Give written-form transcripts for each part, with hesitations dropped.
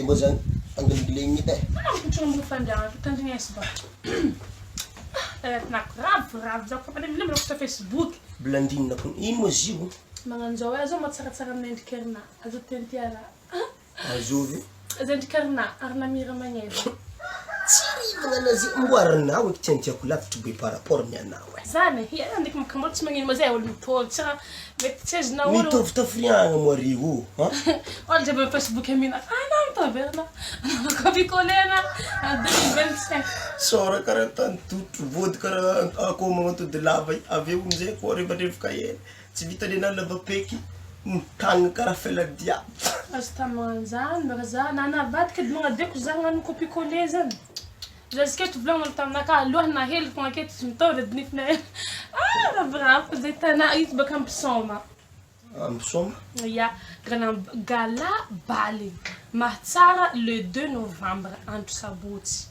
mbô zany angilingiligny edy e. Mampitro ambony fandriagna fa tandrigneso ba. Ravoravo za koa fa manokatra Facebook. Blandine ko ino moa izy io? Magnano zao e, zao mahatsaratsara amin'ny endriky Arna, azo tiantiana. Azovy? Azo endriky Arna, Arna mihira magneva. Tsy rivagna anazy mbo Arna eky tiantiako lavitry be par rapport ny anao e. Zany e, ia ndraiky makambo tsy magnino ma zay olo mitovy, tsy raha mety tsy azonao olo. Mitovy tafiriagna moa ry o an. Olo jiaby amy Facebook mihina ana mitovy Arna, copie coller ana en 2025. Sôra karaha tany totro, vody karaha akoho magnatody lava avy eo amizay koa revadrevaka hely. Tsy vita nenah lava peky mitagny karaha feladia. Azo tamanjany mba za na navadika edy magnadeko za hagnano copie coller zany. Za izy keto volagniny taminakahy aloha na hely fogna aketo tsy mitôva edy nifinay ah ravoravo zay tanà izy baka ampisôma. Ampisôma? Ya, gala gala baly Mahatsara le deux novembre andro sabotsy.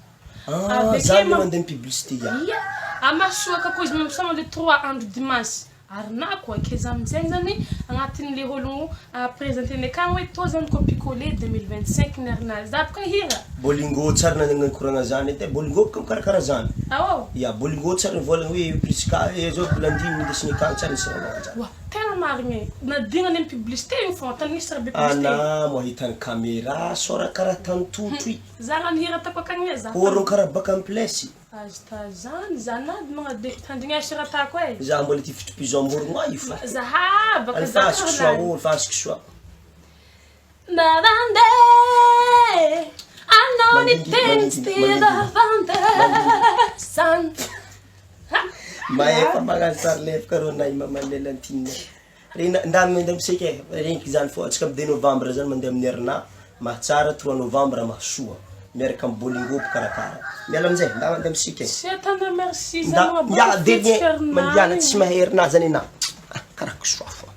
Ah, za le mandeha publicité ya. Ya, amasoaka koa izy mampisôma le trois andro dimanche. Ary na koa keza aminjay zany agnatin'le ologno presenter-ny akagny hoe tô zany copie coller 2025 ny arina za boka hira. Bolingo tsary nanakoragna zany edy e, bolingo boka mikarakara zany. Ao? Ya, bolingo tsary nivolagna hoe Prisca e zao Blandine indesigny akagny tsary nisy raha magnanjany. Oa, tegna marigny e, nadigna ny publicité igny fô, tany nisy raha be publicité. Ana mahita ny caméra sôra karaha tany totro i. Za raha nihira ataoko akagny e, za. Orogno karaha baka am place. Azo tazany, za nady magnade tandrignesy raha atako e. Za mbola tifitry pigeon amorogno ahy io fa. Zahava ka za Alifasiko soa ô, alifasiko soa. Mavande, anao ny Mangingina, teny tsy mangingina, tia mangingina. vavandesany. Mahefa magnano sary lefaka rô Naima Manelantina. Regny nda mandeha miseky e, regniky zany fô antsika amy deux novembre zany mandeha amin'ny Arna, Mahatsara, trois novembre Mahasoa, miaraka amy Bolingo mpikarakara. Miala amizay, nda mandeha miseky e. Tsy atana merci Nda, za ya magnaboaka de fihetsika mandiana Arna tsy igny. mahay Arna zany anà, ah karaha kisoa fô.